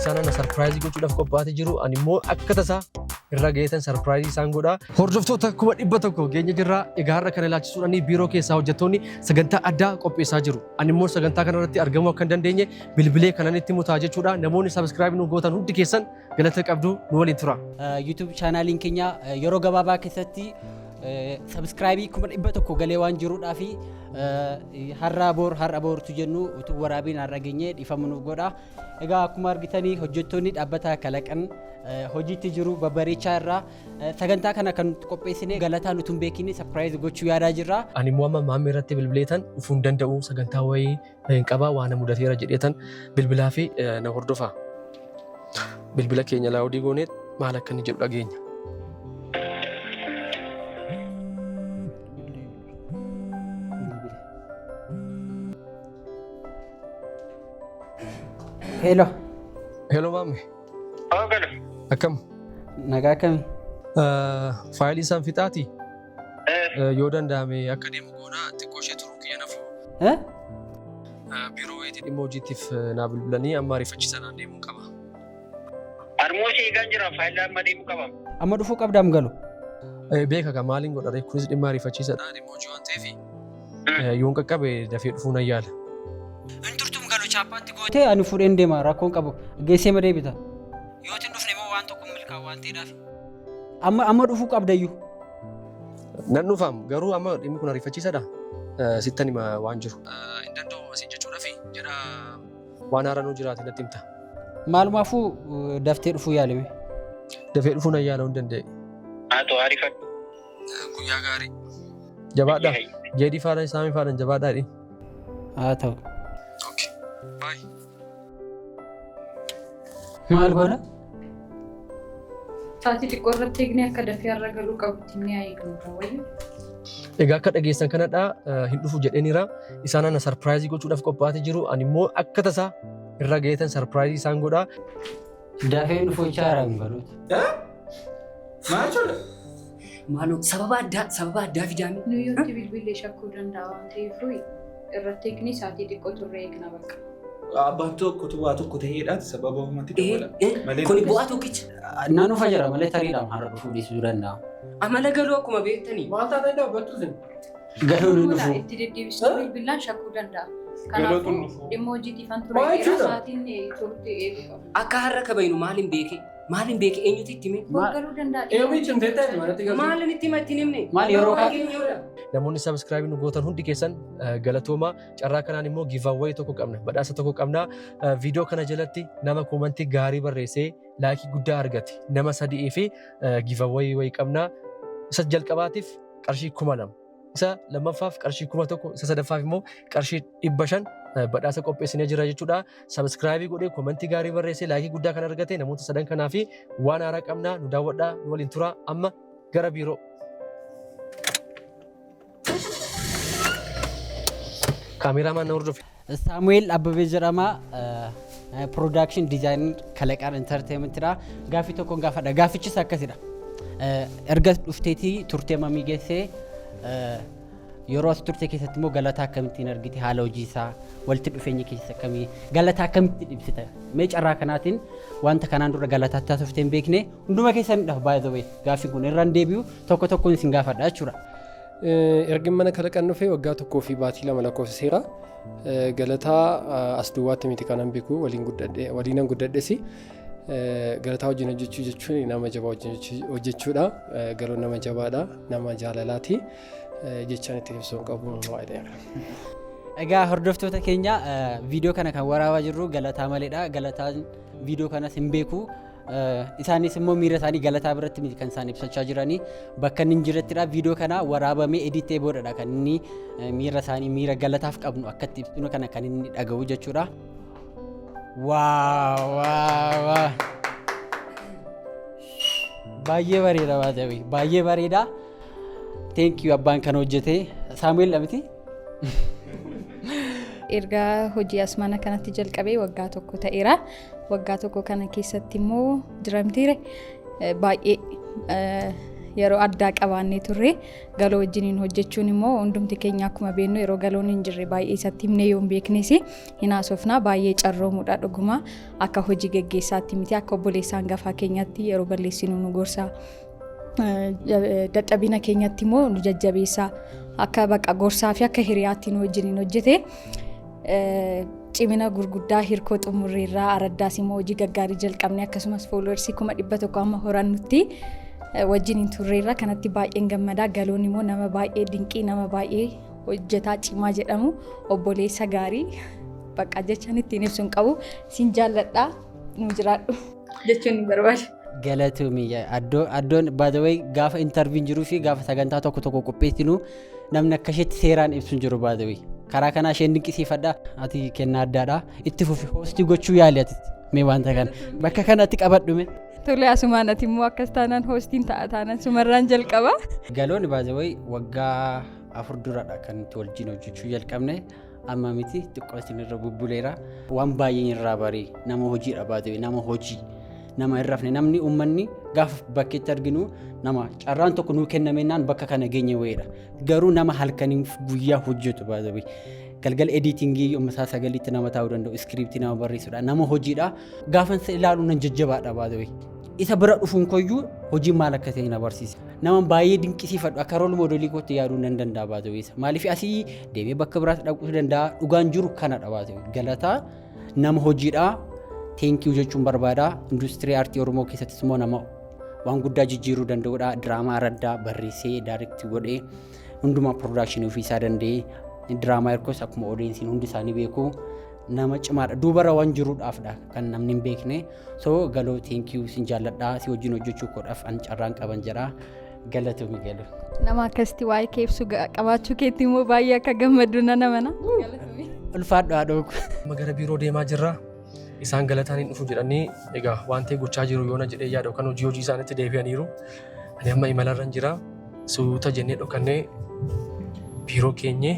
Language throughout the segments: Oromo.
Isaan ana surprise gochuudhaaf qophaa'aa jiru. Ani immoo akka tasaa irra geetan surprise isaan godha. Hordoftoota 100,000 geenya jirra. Egaa har'a kana ilaalchisuudhaan biiroo keessaa hojjettoonni sagantaa addaa qopheessaa jiru. Ani immoo sagantaa kana irratti argamuu akka hin dandeenye bilbilee kanan itti mutaa jechuudha. Namoonni subscribe nu gootan hundi keessan galata qabdu, nu waliin tura. YouTube channeliin keenya yeroo gabaabaa keessatti subscribe 100,000 galee waan jiruudhaa fi har'a boor har'a boortu jennu utuu waraabiin har'a geenye dhiifama nuuf godha. Egaa akkuma argitanii hojjettoonni dhaabbata kalaqan hojiitti jiru babbareechaa irraa sagantaa kana kan qopheessine Galataan utuu hin beekin surprise gochuu yaadaa jirra. Ani immoo amma maammee irratti bilbileetan dhufuu hin danda'u, sagantaa wayii hin qabaa, waan na mudateera jedheetan bilbilaa fi na hordofa. Bilbila keenya loud goonee maal akka inni jedhu dhageenya. Hello. Hello maamme. Oogala. Akkam? Nagaa akkamii? Faayilii isaan fixaati. Yoo danda'ame akka deemu goonaa, xiqqoo ishee turuu kiyya nafu. Biiroo wayiitii dhimma hojiitiif naa bilbilanii amma ariifachiisaa naan deemuu qaba. Armoo ishee eegaan jira, faayilaa amma deemuu qaba. Amma dhufuu qabdaam galu. Beeka ka maaliin godha, kunis dhimma ariifachiisaadha, dhimma hojii waan ta'eef yoon qaqqabe dafee dhufuu nan yaala. Hin turtum galu, chaappaatti gootee ani fuudheen deema, rakkoon qabu, geessee ma deebita. Yoo hin dhufne immoo waan tokko milkaa'u waan ta'eedhaaf. Amma amma dhufuu qabdayyuu. Nan dhufaam, garuu amma dhimmi kun ariifachiisaadha. Sittan hima waan jiru. Hin danda'u asiin jechuudhaaf jedha, waan haaraan nuu jiraate natti himta. Maalumaafuu daftee dhufuu yaalime. Dafee dhufuu nan yaala hin danda'e. Haa ta'u, ariifadhu. Guyyaa gaarii. Jabaadhaa. Jeedii faana, Isaamii faana jabaadhaa jedhi. Haa ta'u. Okay. Bye. Maal godha? Sa'aatii xiqqoo irratti eegnee akka dafee har'a galuu qabutti ni eegnu wayya. Egaa akka dhageessan kanadha, hin dhufu jedheeniira. Isaan ana surprise gochuudhaaf qophaa'aa jiru. Ani immoo akka tasaa irra geetan surprise isaan godha. Dafee dhufuu chaara hin galuuti. Maal jechuudha? Maaloo sababa addaa fidaame. Nu yootti bilbilee shakkuu danda'a waan ta'eef irratti eegnee sa'aatii xiqqoo turre eegna bakka. Abbaan tokkotu waa tokko ta'eedhaati sababa uumatti dabala. Malee Kuni bu'aa tokkicha. Naan dhufa jira malee tariidhaan har'a dhufuu dhiisuu danda'a. Amala galuu akkuma beektanii. Maal taatee dhaabbattu isin? Galuu ni dhufu. Itti deddeebistuu bilbilaan shakkuu danda'a. Galootu Kanaafuu dhufu. dhimma hojiitiif an ture Maal dheeraa jechuudha? sa'aatiin turte eeguu qaba. Akka har'a kabaynu maaliin beeke? Maaliin beeke, eenyutu itti hime? Bor galuu danda'a. Eewwi cimtee taate manatti galtu. Maaliin itti hima, ittiin himne? Maal yeroo kaa- Eenyudha? Namoonni subscribe nu gootan hundi keessan galatooma. Carraa kanaan immoo giveaway tokko qabna. Badhaasa tokko qabna. Viidiyoo kana jalatti nama comment gaarii barreessee like guddaa argate nama sadii fi giveaway wayii qabna. Isa jalqabaatiif qarshii 2,000. Isa lammaffaaf qarshii 1,000, isa sadaffaaf immoo qarshii 500 badhaasa qopheessinee jira jechuudha. Subscribe godhee, comment gaarii barreessee, like guddaa kan argate namoota sadan kanaa fi waan haaraa qabna, nu daawwadhaa, nu waliin tura. Amma gara biiroo. Cameraman na hordofe. Saamu'eel Abbabee jedhama. Production design Kalaqaan Entertainmentidha. Gaaffii tokkoon gaafadha. Gaaffichis akkasidha. Erga dhufteetii turtee mamii geessee, yeroo as turte keessatti immoo Galataa akkamittiin argite, haala hojii isaa, walitti dhufeenya keessa akkamii, Galataa akkamittiin ibsita? Mee carraa kanaatiin wanta kanaan dura Galataatti haasofte hin beekne hunduma keessanidha, by the way, gaaffiin kun irraan deebi'u tokko tokkoon isin gaafadha jechuudha. Ergi mana kalaqan dhufee waggaa tokkoo fi baatii 2 lakkoofsiseera. Galataa as duwwaatti miti kanan beeku, waliin guddadhe, waliinan guddadhesi. Galataa wajjin hojjechuu jechuun nama jabaa wajjin hojjechuudha. Garuu nama jabaadha, nama jaalalaati. Jechaan ittiin ibsuu hin qabu waa'ee. Egaa hordoftoota keenya, viidiyoo kana kan waraabaa jirru Galataa maleedha. Galataan viidiyoo kanas hin beeku. Isaanis immoo miira isaanii Galataa biratti miti kan isaan ibsachaa jiranii, bakka inni hin jirrettidha. Viidiyoo kana waraabamee edit ta'ee boodadha kan inni miira isaanii, miira Galataaf qabnu akka itti ibsinu kana kan inni dhaga'u jechuudha. Wow wow wow! Baay'ee bareeda, baay'ee baay'ee bareeda. Thank you, abbaan kan hojjete Saamu'eel dha miti? Erga hojii as mana kanatti jalqabee waggaa tokko ta'eera. Waggaa tokko kana keessatti immoo jiramtiire baay'ee Yeroo addaa qabaannee turre. Galoo wajjiniin hojjechuun immoo hundumti keenya akkuma beeknu, yeroo galoon hin jirre baay'ee isatti himnee yoo hin beeknes hin haasofna. Baay'ee carroomuudha dhuguma. Akka hojii geggeessaatti miti, akka obboleessa hangafaa keenyatti yeroo balleessinu nu gorsa. Dadhabina keenyatti immoo nu jajjabeessa. Akka bakka gorsaa fi akka hiriyaatti nu wajjiniin hojjete. Cimina gurguddaa hirkoo xumurreerraa, araddaas immoo hojii gaggaarii jalqabne, akkasumas followersii 100,000 amma horannutti wajjiniin turreerra. Kanatti baay'een gammadaa. Galoon immoo nama baay'ee dinqii, nama baay'ee hojjetaa cimaa jedhamu, obboleessa gaarii, bakka jechaan ittiin ibsu hin qabu. Sin jaalladhaa, nu jiraadhu jechuun ni barbaada. Galatoomii. Addoon by the way, gaafa interview'n jiruu fi gaafa sagantaa tokko tokko qopheessinu namni akka isheetti seeraan ibsu hin jiru, by the way. Karaa kanaa isheen dinqisiifadha. Ati kennaa addaadha. Itti fufi, hostii gochuu yaali ati. Mee wanta kana bakka kanatti qabadhu mee. Tole, asumaan ati immoo akkas taanaan, hostiin ta'a taanaan sumarraan jalqaba. Galoon, by the way, waggaa 4 duradha kan itti wajjin hojjechuu jalqabne. Amma miti, xiqqoo isin irra bubbuleera. Waan baay'een irraa barii, nama hojiidha, by the way, nama hojii, nama hin rafne. Namni uummanni gaafa bakkeetti arginu nama carraan tokko nuu kennamennaan bakka kana geenye wayiidha. Garuu nama halkaniif guyyaa hojjetu, by the way. Galgala editingii isaa 9tti nama taa'uu danda'u, scriptii nama barreessudha. Nama hojiidha. Gaafa isa ilaalu nan jajjabaadha, by the way. Isa bira dhufuun koyyuu hojii maal akka ta'e na barsiisa. Nama baay'ee dinqisiifadhu, akka role modelii kootti yaaduu nan danda'a, by the way. Maaliif asii deemee bakka biraatti dhaquu danda'a, dhugaan jiru kanadha, by the way. Galataa nama hojiidha. Thank you jechuun barbaada. Industirii aartii Oromoo keessattis immoo nama waan guddaa jijjiiruu danda'udha. Diraamaa Araddaa barreessee, direct godhee, hundumaa productionii ofiisaa danda'ee, diraamaa Hirkoos akkuma audienceiin hundi isaanii beeku nama cimaadha. Duubara waan jiruudhaafdha kan namni hin beekne. So Galoo, thank you, sin jaalladha. Si wajjin hojjechuu koodhaaf an carraan qaban jedha. Galatoomi, Galoo. Nama akkasitti waa'ee kee ibsu qabaachuu keetti immoo baay'ee akka gammaddu nan amana. Ulfaadhu, haadhoo koo. Amma gara biiroo deemaa jirra. Isaan galataan hin dhufu jedhanii egaa waan ta'e gochaa jiru yoona jedhee yaada, yookaan hojii hojii isaaniitti deebi'aniiru. Ani amma imalarra jira. Suuta jennee dhokannee biiroo keenyee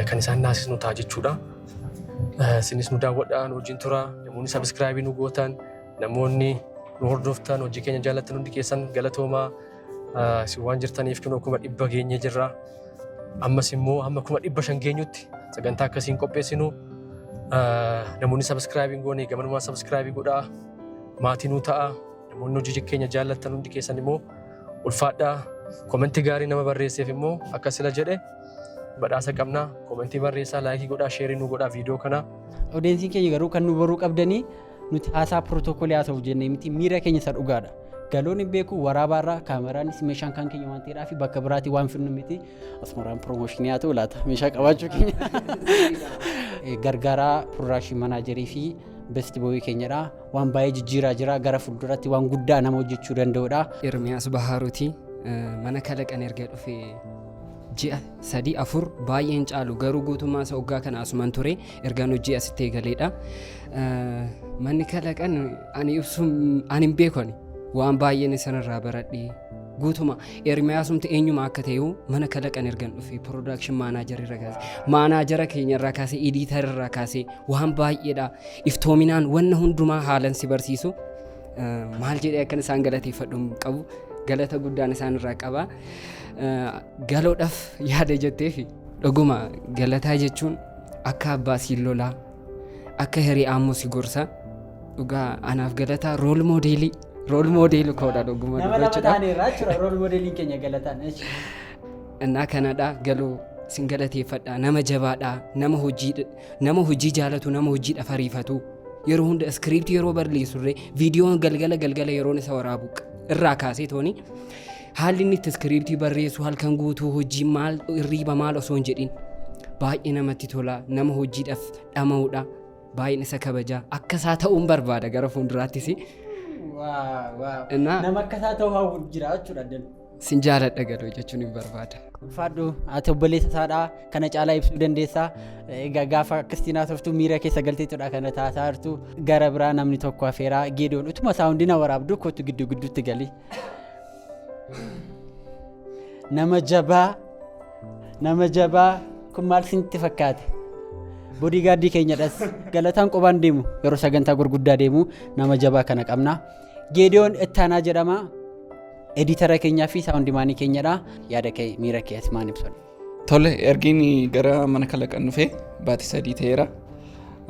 kan isaan naasisnu ta'a jechuudha. Isinis nu daawwadhaa, nu wajjin tura. Namoonni subscribe nu gootan, namoonni nu hordoftan, hojii keenya jaallattan hundi keessan galatoomaa. Isin waan jirtaniif kunoo 100,000 geenyee jirra. Ammas immoo hamma 500,000 geenyutti sagantaa akkasiin qopheessinu. Namoonni subscribe hin goone gamanumaan subscribe godhaa. Maatii nuu ta'a. Namoonni hojii keenya jaallattan hundi keessan immoo ulfaadhaa. Commentii gaarii nama barreesseef immoo akka sila jedhe badhaasa qabna. Commentii barreessaa, like godhaa, share nu godhaa viidiyoo kana. Audienceiin keenya garuu kan nu baruu qabdanii, nuti haasaa pirootokoolii haasa'uuf jennee miti, miira keenya isa dhugaadha. Galoon hin beeku, waraabaarraa kaameraanis meeshaan kan keenya waan ta'eedhaaf bakka biraatii waan fidnu miti. Asumarraan promotionii haa ta'u laata meeshaa qabaachuu keenya. Gargaaraa production managerii fi best boyii keenyadha. Waan baay'ee jijjiiraa jira, gara fuulduratti waan guddaa nama hojjechuu danda'udha. Ermiyaas Bahaaruuti. Mana kalaqan erga dhufe ji'a 3 4 baay'een caalu, garuu guutummaa isa waggaa kana asuman ture ergaan hojii asitti eegaleedha. Manni kalaqan ani ibsu ani hin beeku, ani waan baay'een isanirraa baradhe. Guutuma Ermiyaasumti eenyuma akka ta'e mana kalaqan ergan dhufe production manager irra kaasee, managera keenya irraa kaasee, editor irraa kaasee waan baay'eedha. Iftoominaan wanna hundumaa haalan si barsiisu. Maal jedhee akkan isaan galateeffadhu hin qabu, galata guddaan isaan irraa qaba. Galoodhaaf yaada jetteefi dhuguma galataa jechuun akka abbaa siin lolaa, akka hiriyaa ammoo si gorsa. Dhugaa anaaf galataa role modelii, role modelii koodha dhuguma Nama lama dubbachuudhaaf. taaneerra jechuudha, role modeliin keenya galataan. Innaa kanadha, galuu sin galateeffadha. Nama jabaadha, nama hojii jaalatu, nama hojiidhaaf ariifatu. Yeroo hunda scriptii yeroo barreessurree, viidiyoon galgala galgala yeroon isa waraabu irraa kaasee tooni haalli inni itti scriptii barreessu, halkan guutuu hojii maal, hirriiba maal osoo hin jedhin, baay'ee namatti tola. Nama hojiidhaaf dhama'uudha. Baay'een isa kabajaa, akka isaa ta'uun barbaada gara fuulduraattis. Innaa Nama akka isaa ta'uu hawwu jira jechuudha addan. Sin jaaladha galoo jechuun hin barbaada. Ulfaadhu, ati obboleessa isaadha, kana caalaa ibsuu dandeessaa. Egaa gaafa akkasitti naasoftu miira keessa galteetudha kana taasaa jirtu. Gara biraa namni tokko afeeraa, Geedoon, utuma soundina waraabdu kootu gidduu gidduutti gali. Nama jabaa, nama jabaa kun maal isinitti fakkaate? Bodyguardii keenyadhas. Galataan qobaan deemu, yeroo sagantaa gurguddaa deemu nama jabaa kana qabna. Geediyoon Ittaanaa jedhama. Editara keenyaa fi soundmanii keenyadha. Yaada kee, miira kee ati maal ibsadhu? Tole, ergiin gara mana kalaqan dhufee baatii 3 ta'eera.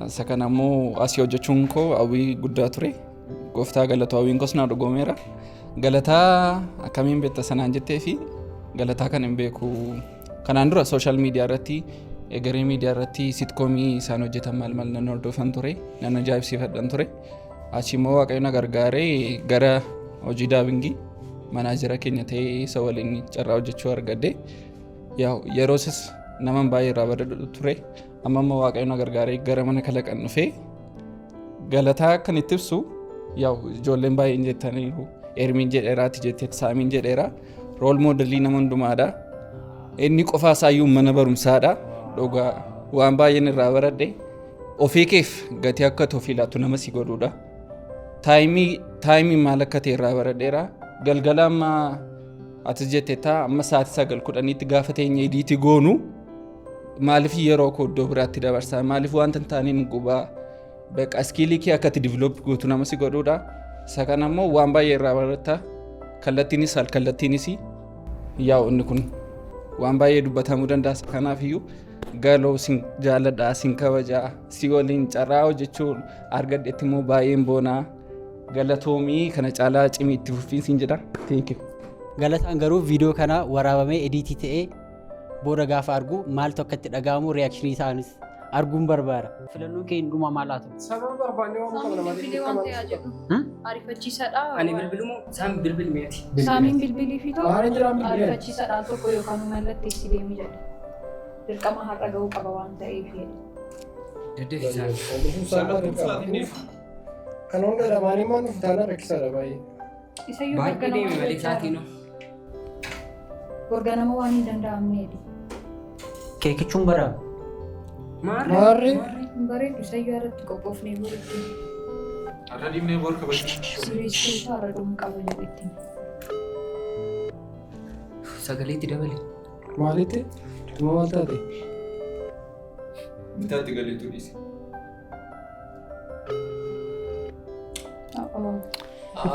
Isa kana immoo asii hojjechuun koo hawwii guddaa ture. Gooftaa galatu, hawwiin koos naa dhugoomeera. Galataa akkamiin beekta sanaan jettee fi Galataa kan hin beeku kanaan dura social media irratti, egeree miidiyaa irratti sitcomii isaan hojjetan maal maal nan hordofan ture, nan ajaa'ibsiifadhan ture. Achi immoo Waaqayyo na gargaaree gara hojii dubbingii manaajera keenya ta'ee isa waliin carraa hojjechuu argadhe. Yeroosis naman baay'ee irraa baradhu ture. Amma immoo Waaqayyo na gargaaree gara mana kalaqan dhufee Galataa kan itti ibsu, yaa'u ijoolleen baay'een jettaniiru. Ermiin jedheeraati jettee, Saamiin jedheera. Role modelii nama hundumaadha. Inni qofaa isaayyuu mana barumsaadha. Dhugaa waan baay'een irraa baradhe. Ofii keef gatii akka ofii laattu nama si godhuudha. Timeii maal akka ta'e irraa baradheera. Galgala amma atis jetteetta, amma sa'aatii 9 10tti gaafa teenya editii goonu, maaliif yeroo koo iddoo biraatti dabarsaa, maaliif wanta hin taaneen gubaa, bakka skillii kee akka itti develop gootu nama si godhuudha. Isa kana immoo waan baay'ee irraa baratta. Kallattiinis alkallattiinis, yaa'u inni kun waan baay'ee dubbatamuu danda'a. Kanaaf iyyuu galoo sin jaalladha, sin kabajaa, si waliin carraa hojjechuu argadhetti immoo baay'een boonaa. Galatoomii, kana caalaa cimii itti fufiin sin jedha. Thank you. Galataan garuu viidiyoo kana waraabamee editii ta'ee booda gaafa argu maaltu akka itti dhaga'amu, reactionii isaanis arguun barbaada. Filannoon kee hundumaa maal haa ta'u? Sababa barbaannee waan qabna malee. Bilbilee waan ta'aa jedhu. Ariifachiisaadha. Ani bilbiluma isaan bilbilmeeti. Saamiin bilbilii fi tokko Maal jiraan bilbilee? Ariifachiisaadha, al tokko yookaan mallatteessi deemi jedhe. Dirqama har'a ga'uu qaba waan ta'eef jedhe. Deddeebisaa. Kan hunda lamaanii immoo nuuf taanaan rakkisaadha baay'ee. Isayyuu Baay'ee borganama deeme malee sa'aatii noo. Borganama waan hin danda'amneedha. Keekichuun baraama. Maarree? Hin bareedu, isayyuu irratti qophoofnee boritti. Har'a dhiibnee bor kabajna. Siriistoota har'a dhumuu qaba jedhetti. Sagaleetti dabale. Maalitti? Dhuma maal taate? Bitaatti galeetu dhiisi.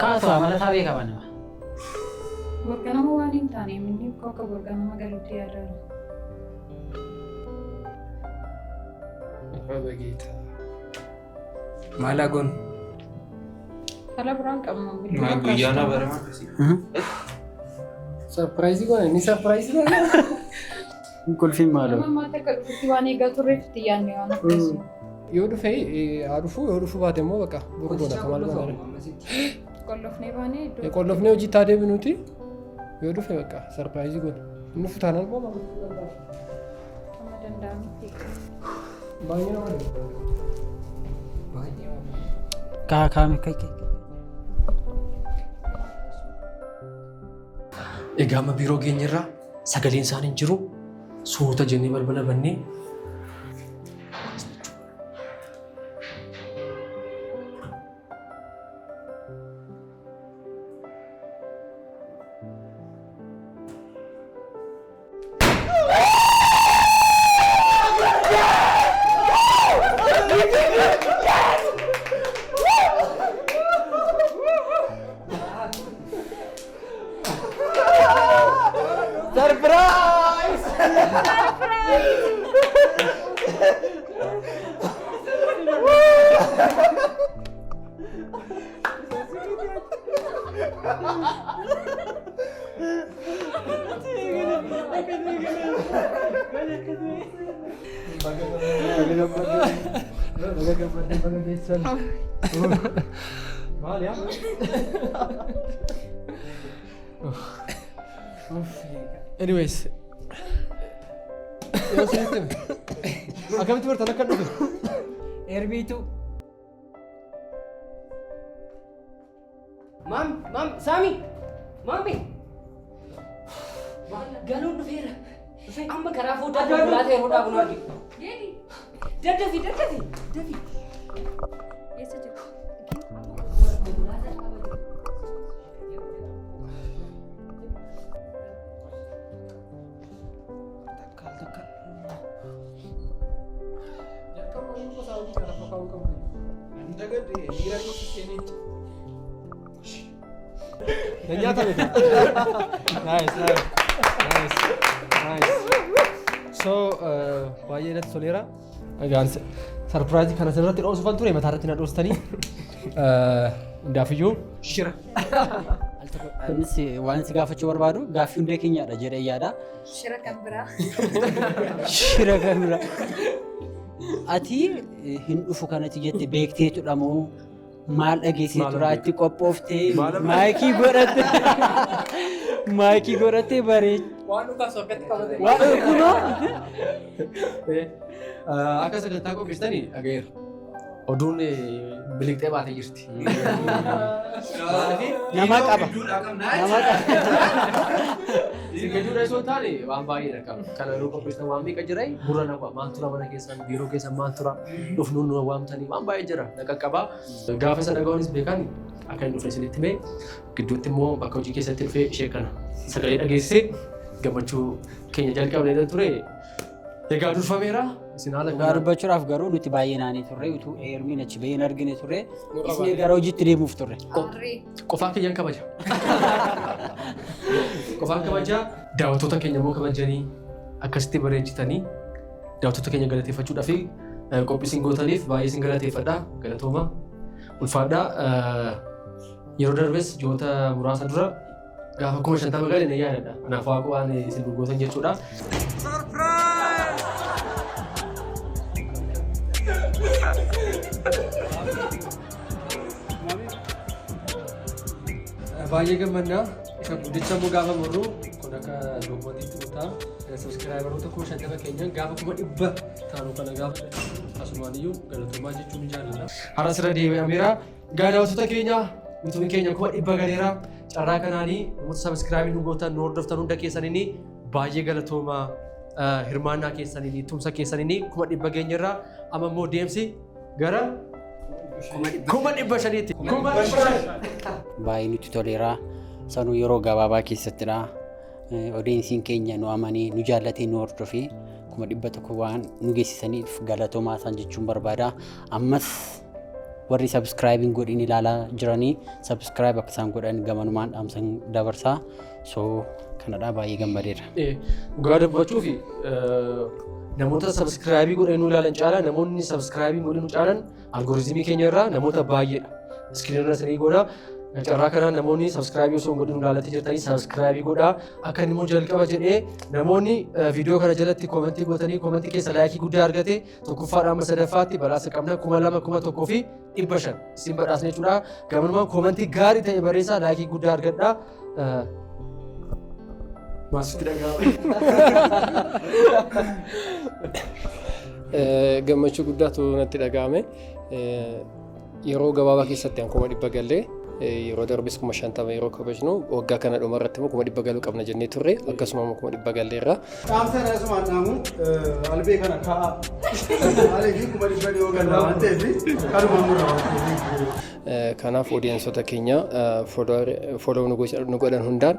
Kaatu amala isaa beekama nama. Borganama waan hin taane, inni akka borganama galuutti yaadaara. Bageeta. Maal haa goonu? Kala biraan qabnu. Maal guyyaana barama akkasii. Surpriseii goone, inni surpriseii goone. Qulfiin maaloo? Nama ammaatti akka dhufutti waan eegaa turreef itti yaadne waan akkasii. Yoo dhufe haa dhufu, yoo dhufu baate immoo bakka boru goona, akka maal goona. Qollofnee baanee iddoo. Qollofnee hojii taa deebinuuti, yoo dhufe bakka surpriseii goona. Inni dhufu taanaan immoo maal gochuu danda'a? Amma danda'amutti. Baay'ee nama dhiba. Kaa kaame kai kai. Egaa amma biiroo geenyerraa sagaleen isaanii hin jiru. Suuta jennee balbala bannee Surprise! Maal yaa? Anyways. Yoo isinitti hime. Akkamitti bartan akka dhufe? Erbiitu. Maam, maam, Saami! Maami! Galuun dhufeera. Amma karaa foddaa konkolaataa yeroo dhaabu nu arge. Daddafi, daddafi, dafi. Eessa jiru? Konkolaataa dhaabaa jira. Takka al takka. Jalqaba immoo soundii kana lafa kaa'uu qabu. Dagadde miira keessa seenee. Nyaatame. Nice, nice, nice, nice. So baay'ee natti toleera. Egaan surprise kana sirratti dhoosufan ture, mataa irratti na dhoostanii. Hundaafiyyuu shira. Al tokko anis waan si gaafachuu barbaadu gaaffii hundee keenyaadha jedhee yaada. Shira kan biraa. Shira kan biraa. Ati hin dhufu kanatti jette beekteetudha moo maal dhageessee tura itti qophooftee maayikii godhattee bareech. Waan dhukaasu akkatti qabate. Waan kunoo. Akka sagantaa qopheessitanii dhagayeera. Oduun biliqxee baatee jirti. Nama qaba. Nama qaba. Isin gidduudha osoo hin taane waan baay'eedha qaba. Kana yeroo qopheessitan waan meeqa jira? Gurra nama maal tura, mana keessan, biiroo keessan maal tura, dhufnuun nu waamtanii waan baay'ee jira na qaqqaba. Gaafa isa dhaga'uunis beekan akka hin dhufne isinitti himee, gidduutti immoo bakka hojii keessatti dhufee ishee kana sagalee dhageessisee gammachuu keenya jalqabnee ture. Egaa durfameera. Isin haala Dhugaa dubbachuudhaaf garuu nuti baay'ee naanii turre, utuu eermiin achi bahee hin argine turre, isin gara hojiitti deemuuf turre. Aarree. Qofaa kiyyaan kabaja. Qofaan kabaja, daawwattoota keenya immoo kabajanii akkasitti bareechitanii daawwattoota keenya galateeffachuudhaaf qophii isin gootaniif baay'ee isin galateeffadha. Galatooma. Ulfaadha. Yeroo darbes ji'oota muraasa dura gaafa 50,000 gale ni yaadadha. Kanaaf waaqa waan isin gootan jechuudha. Baay'ee gammannaa. Isa guddicha immoo gaafa morru kun akka dookumantiitti nu ta'a. Subscriberoota 50,000 keenyan gaafa 100,000 taanu kana gaafa asumaan iyyuu galatoomaa jechuun ni jaalladha. Har'a sirra deebi'ameera. Gaa daawwattoota keenya, YouTubeiin keenya 100,000 galeera. Carraa kanaanii namoota subscribe nu gootan, nu hordoftan hunda keessaniini baay'ee galatoomaa. Hirmaannaa keessaniini, tumsa keessaniini 100,000 geenyerra. Amma immoo deemsi gara 500,000tti. 500,000. Baay'ee nutti toleera. Sanuu yeroo gabaabaa keessattidha. Audienceiin keenya nu amanii, nu jaallatee, nu hordofee 100,000 waan nu geessisaniif galatoomaa isaan jechuun barbaada. Ammas warri subscribeiin godhin ilaalaa jiranii subscribe akka isaan godhan gamanumaan dhaamsan dabarsaa. So kanadha, baay'ee gammadeera. Dhugaa dubbachuu fi namoota subscribe godhanii nu ilaalan caalaa namoonni subscribe godhanii nu caalan algorithmii keenya irraa namoota baay'eedha. Screen irra isinii godha. Carraa kanaan namoonni subscribe osoo hin godhin nu ilaalatti jirtanii subscribe godhaa. Akka inni immoo jalqaba jedhee namoonni viidiyoo kana jalatti comment gootanii comment keessa like guddaa argate tokkoffaadhaan amma sadaffaatti badhaasa qabna, 2000, 1500 isin badhaasne jechuudha. Gamanumaan comment gaarii ta'e barreessaa, like guddaa argadhaa. Maasitti dhaga'ama? Gammachuu guddaatu natti dhaga'ame. Yeroo gabaabaa keessatti an 100,000 gallee, yeroo darbis 50,000 yeroo kabajnu waggaa kana dhuma irratti immoo 100,000 galuu qabna jennee turre, akkasuma immoo 100,000 galleerra. Dhaamsa kana asumaan dhaamu, albee kana kaa'a. Maaliif 100,000 dhiyoo galla waan ta'eef, kanuma murra waan ta'eef. Kanaaf audienceota keenya follow nu godhan hundaan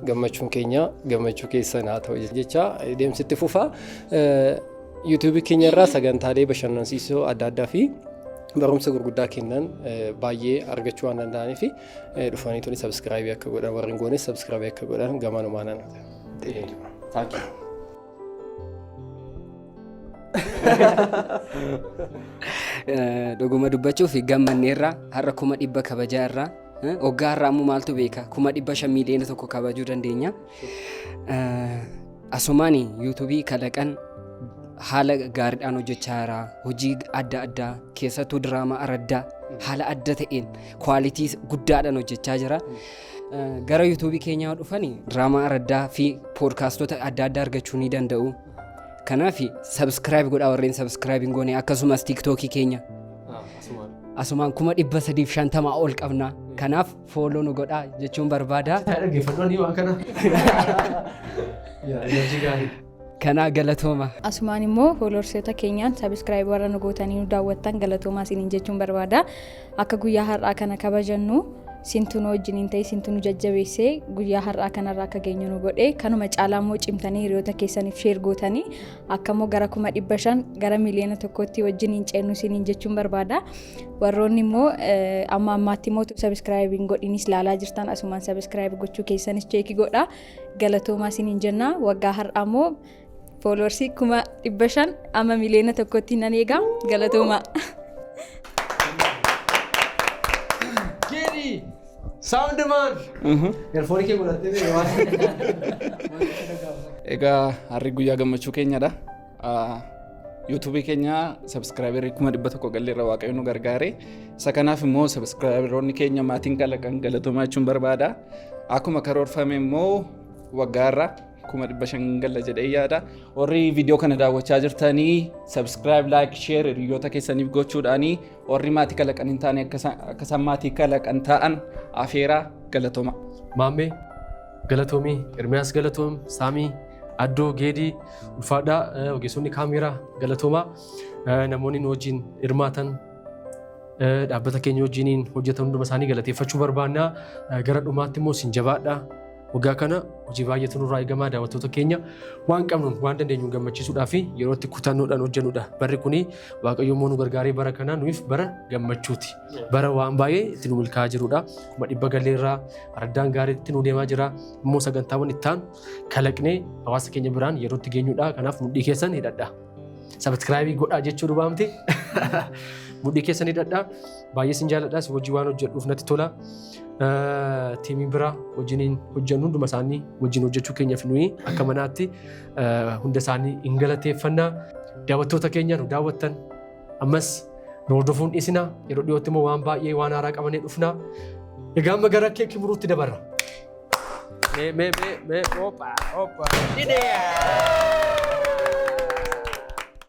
gammachuun keenya gammachuu keessan haa ta'u jecha deemsitti fufa. YouTubeii keenya irraa sagantaalee bashannansiisoo adda addaa fi barumsa gurguddaa kennan baay'ee argachuu waan danda'aniif dhufanii tuni subscribe akka godhan, warri hin goones subscribe akka godhan gamanumaan. Thank you. Dhuguma dubbachuuf gammanneerra, har'a 100,000 kabajaa irraa, waggaa har'aa immoo maaltu beeka, 500,000, 1,000,000 kabajuu dandeenya. Asumaan YouTubeii kalaqan haala gaariidhaan hojjechaa jira. Hojii adda addaa, keessattuu diraamaa Araddaa haala adda ta'een quality guddaadhaan hojjechaa jira. Gara YouTubeii keenyaa dhufanii diraamaa Araddaa fi podcastota adda addaa argachuu ni danda'u. Kanaaf subscribe godhaa warreen subscribe hin goone, akkasumas TikTokii keenya asumaan 350,000 ol qabna. Kanaaf follow nu godhaa jechuun barbaada. Dhaggeeffadhoonni waan kana. Energy gaarii. Kanaa, galatooma. Asumaan immoo followersoota keenyaan subscribe warra nu gootanii nu daawwattan galatoomaa isiniin jechuun barbaada. Akka guyyaa har'aa kana kabajannu Sintu nu wajjiniin ta'e, sintu nu jajjabeessee guyyaa har'aa kanarraa akka geenyu nu godhe. Kanuma caalaa immoo cimtanii hiriyoota keessaniif share gootanii akka immoo gara 500,000, gara 1,000,000tti wajjiniin ceennu isiniin jechuun barbaada. Warroonni immoo amma ammaatti immoo subscribe hin godhinis ilaalaa jirtan, asumaan subscribe gochuu keessanis check godha. Galatoomaa isiniin jenna. Waggaa har'aa immoo followers 500,000 amma 1,000,000tti nan eega. Galatoomaa. Geri! Soundman! Earphone kee godhattee waan. Egaa har'i guyyaa gammachuu keenyadha. YouTube keenya subscriber 100,000 galleerra, Waaqayyo nu gargaare. Isa kanaaf immoo subscriberoonni keenya, maatiin kalaqan, galatoomaa jechuun barbaada. Akkuma karoorfame immoo waggaarra 500,000 galla jedhee yaada. Warri viidiyoo kana daawwachaa jirtanii subscribe, like, share hiriyoota keessaniif gochuudhaanii warri maatii kalaqan hin taane akka isaan maatii kalaqan ta'an afeeraa, galatooma. Maammee galatoomii, Ermiyaas galatoom, Saamii, Addoo, Geedii, ulfaadhaa, ogeessonni kaameeraa galatoomaa, namoonni nu wajjin hirmaatan, dhaabbata keenya wajjiniin hojjetan hunduma isaanii galateeffachuu barbaanna. Gara dhumaatti immoo isin jabaadhaa. Waggaa kana hojii baay'eetu nurraa eegamaa. Daawwattoota keenya waan qabnuun, waan dandeenyuun gammachiisuudhaa fi yeroo itti kutannoodhaan hojjennudha. Barri kuni Waaqayyo immoo nu gargaaree bara kana nuuf bara gammachuuti. Bara waan baay'ee itti nu milkaa'aa jirudha. 100,000 galleerraa araddaan gaariitti nu deemaa jira. Immoo sagantaawwan itti aanu kalaqnee hawaasa keenya biraan yeroo itti geenyudha. Kanaaf mudhii keessan hidhadha. Subscribe godhaa jechuu dubaamti. Mudhii keessan hidhadha. Baay'ee sin jaalladha. Si wajjin waan hojjedhuuf natti tola. Team biraa wajjiniin hojjennu hunduma isaanii wajjin hojjechuu keenyaaf nuyi akka manaatti hunda isaanii hin galateeffannaa. Daawwattoota keenya nu daawwattan, ammas nu hordofuun dhiisina. Yeroo dhiyootti immoo waan baay'ee, waan haaraa qabannee dhufna. Egaa amma gara keekii muruutti dabarra. Mee mee mee mee, opa opa. Didee.